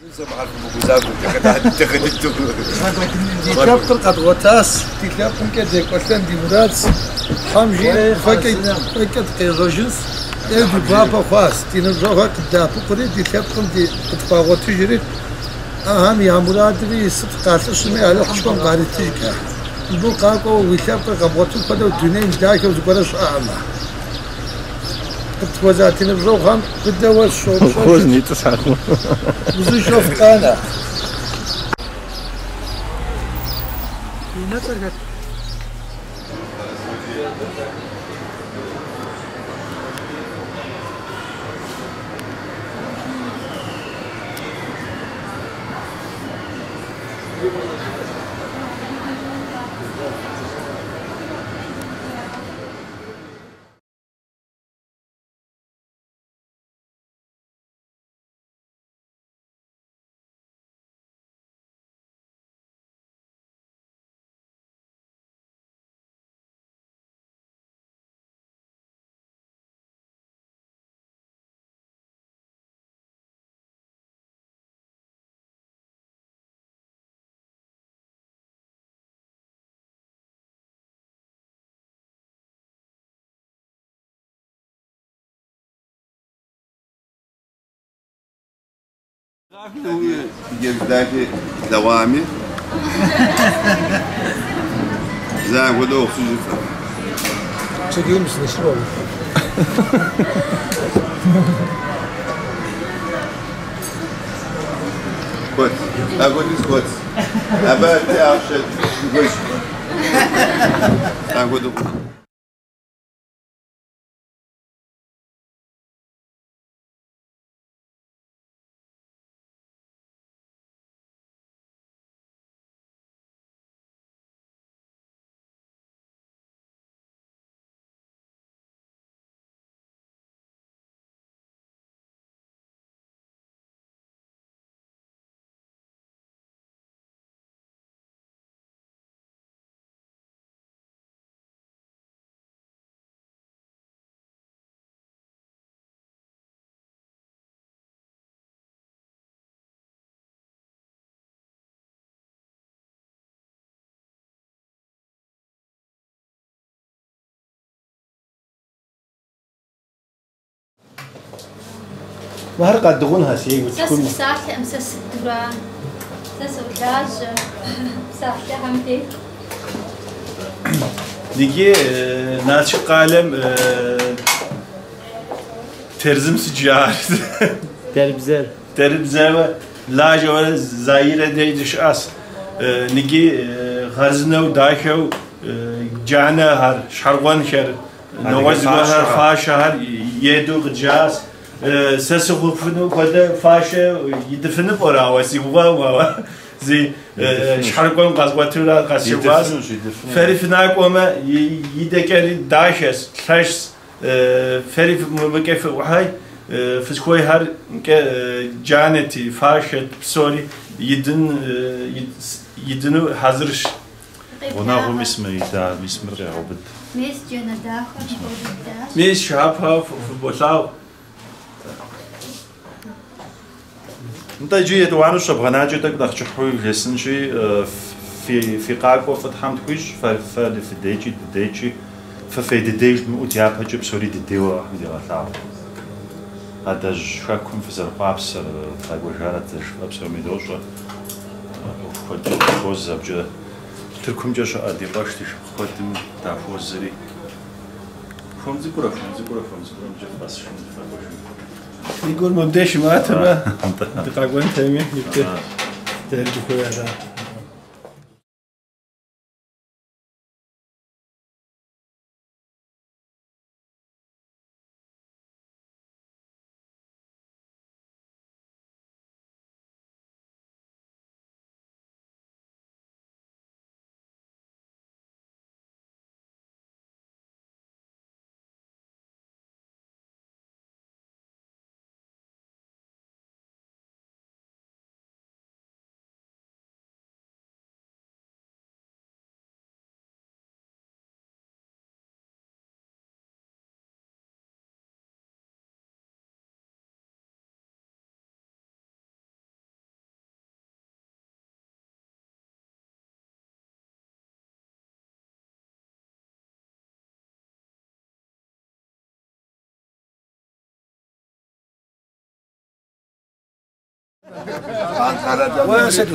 Ди лъэпкъыр къэдгъуэтащ, ди лъэпкъымкӏэ декӏуэлӏэн ди мурадщ. Тхьэм жиӏэ, фэкӏэ фэкӏэ дыкъежьэжынщ. Е ди гуапэ хъуащ, ди ныбжьэгъухэр къыддэӏэпыкъури, ди лъэпкъым ди къытхуагъуэтыжри, ахэм я мурадри сыт къалъысми Алыхьышхуэм къаритыжкӏэ. Мыбы къакӏуэу уи лъэпкъыр къэбгъуэтын хуэдэу дунейм дахэу зыгуэрэ щыӏэкъымэ. Къытхуэза ди ныбжьэгъухэм быдэуэ сщопщӏэж. Узыншэу фыкъанэ. И нэцӏэр хэт? Хъыджэбз дахи лъэгъуами, зэ апхуэдэу ухъу жыфӏэ. Çekilir misin? İşim oldu. Куэд. Апхуэдиз куэд. Абы ахъшэ хуейщ. Апхуэдэу. Мыхэр къадыгъунхэ си Сэ сыпсалъэкъым, сэ сыдура. Сэ солажьэ. Псалъэхэм тет. Ниги Налшык къалэм терзым сыджар. Дэрбзэр. Дэрбзэуэ лажьэуэрэ Заирэ деж дыщыӏэс. Ниги хъарзынэу дахэу джанэхэр, щхьэргъуэнхэр, нэгъуэщӏ зыгуэрхэр, фащэхэр еду къыджащ. Сэ сыхъуфыну хуэдэ фащэ идыфыну пӏэрэ, ауэ си гугъэм, ауэ зи щхьэрыкӏуэм къэзгъуэтурэ къэсщэхуащ. Идыфынущ, идыфынущ. Фэри фынакӏуэмэ, идэкӏэри дахэщ, лъэщщ. Фэри мыбыкӏэ фыӏухьэй, фызыхуейхэр мкӏэ джанэти, фащэт, псори идын идыну хьэзырщ. Гъунэгъуу мис мы ида, мис мыр къегъэубыд. Мес джанэ дахэр къыубыдащ. Мис шапхъэ фыболъагъу. Нтӏэ иджы етӏуанэу щэбгъэнакӏэ тӏэкӏу нэхъ кӏыхьу вжесӏэнщи, фи къакӏуэ фӏы Тхьэм тхуищӏ, фэ фэ фыдейкӏи дыдейкӏи, фэ фей дыдеж дымыӏэу дяпэкӏэ псори дыдейуэ Алыхьым дигъэлъагъу. Адэжь хэкум фызэрыхъуапсэр, фыкъэкӏуэжарэт зэрыжыфӏэр псоми дощӏэ. ӏуэху куэдкӏэ дыхуозэ абыкӏэ. Тыркумкӏэ щыӏэ ди къуэш, ди шыпхъу куэдым дахуозэри. Хуэм цӏыкӏурэ, хуэм цӏыкӏурэ, хуэм цӏыкӏурэ мыбыкӏэ фыкъэсшын, фыкъэкӏуэжын. Ди гур мыбдеж щымыӏэтэмэ, дыкъэкӏуэнтэми, икӏи дэри дыхуей ара. Ankara'da Sen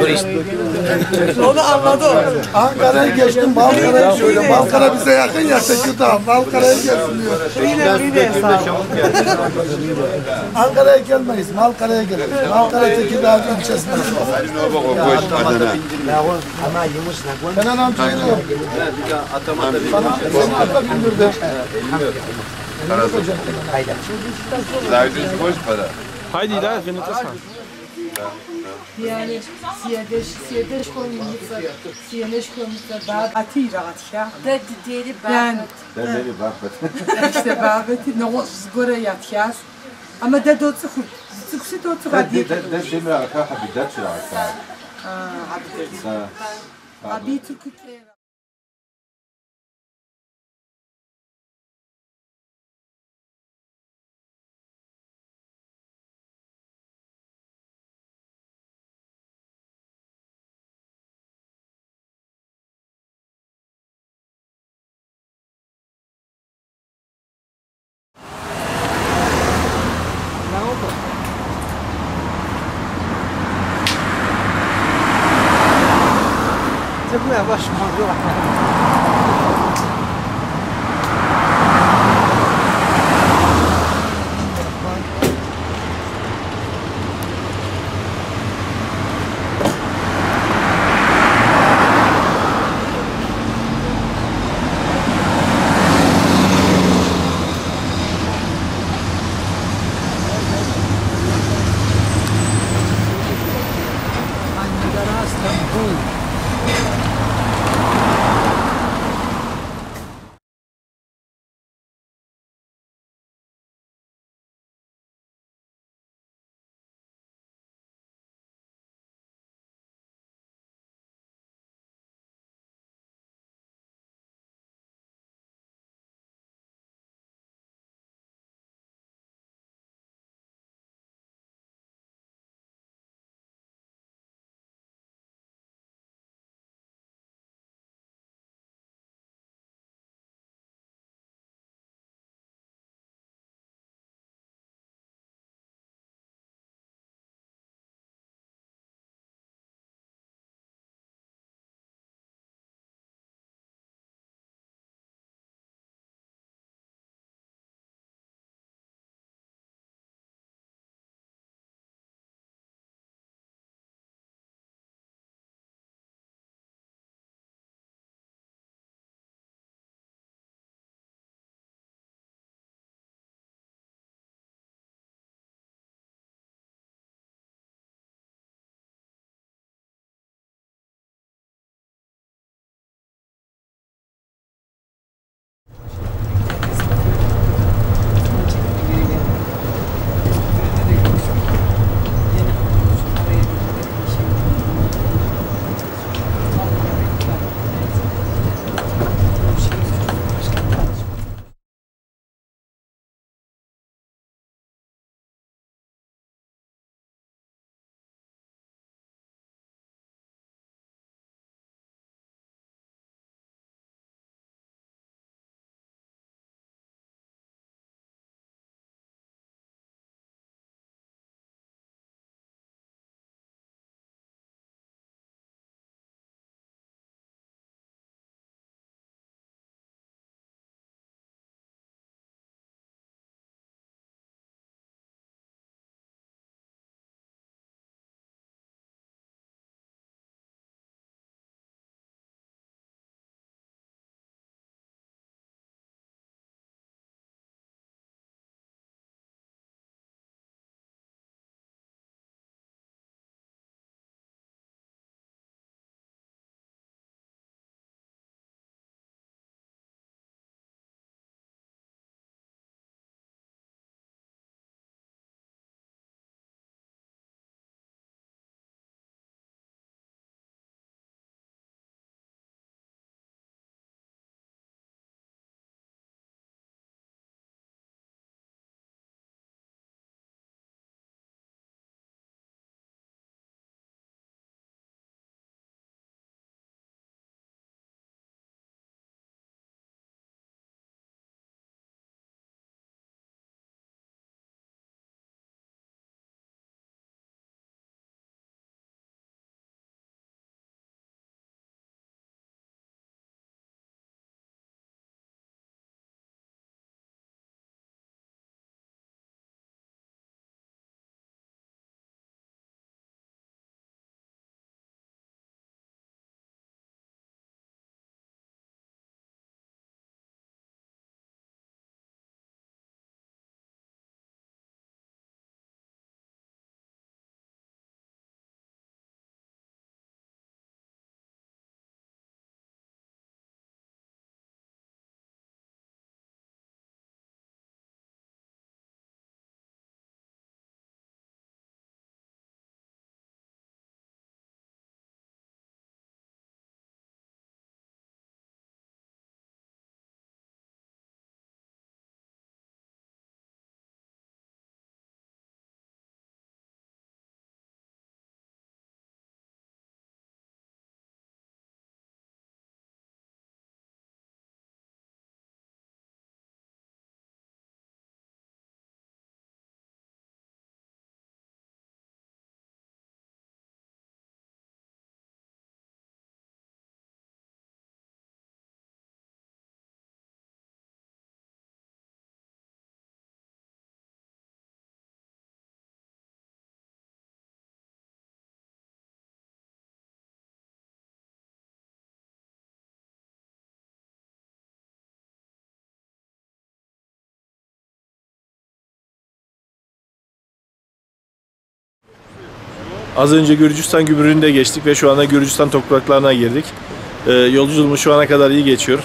turist. Onu anladı o. Ankara'yı geçtim, Malkara'yı söyle. Malkara bize yakın ya Tekirdağ. Malkara'yı gelsin diyor. Yine hesabı. Ankara'ya gelmeyiz, Malkara'ya geliriz. Malkara Tekirdağ ilçesinde. Kenan amcayı da Sana, seni ata bindirdi. Haydi da, финитаса. Yani Ati irağatxa. Yani işte babeti ne o zgore yatxas. Ama da dotsxur. Tsxsi dotsxur adi. Ha, Abi Türkü. Ankara, İstanbul. Az önce Gürcistan gümrüğünde geçtik ve şu anda Gürcistan topraklarına girdik. Yolculuğumuz şu ana kadar iyi geçiyor.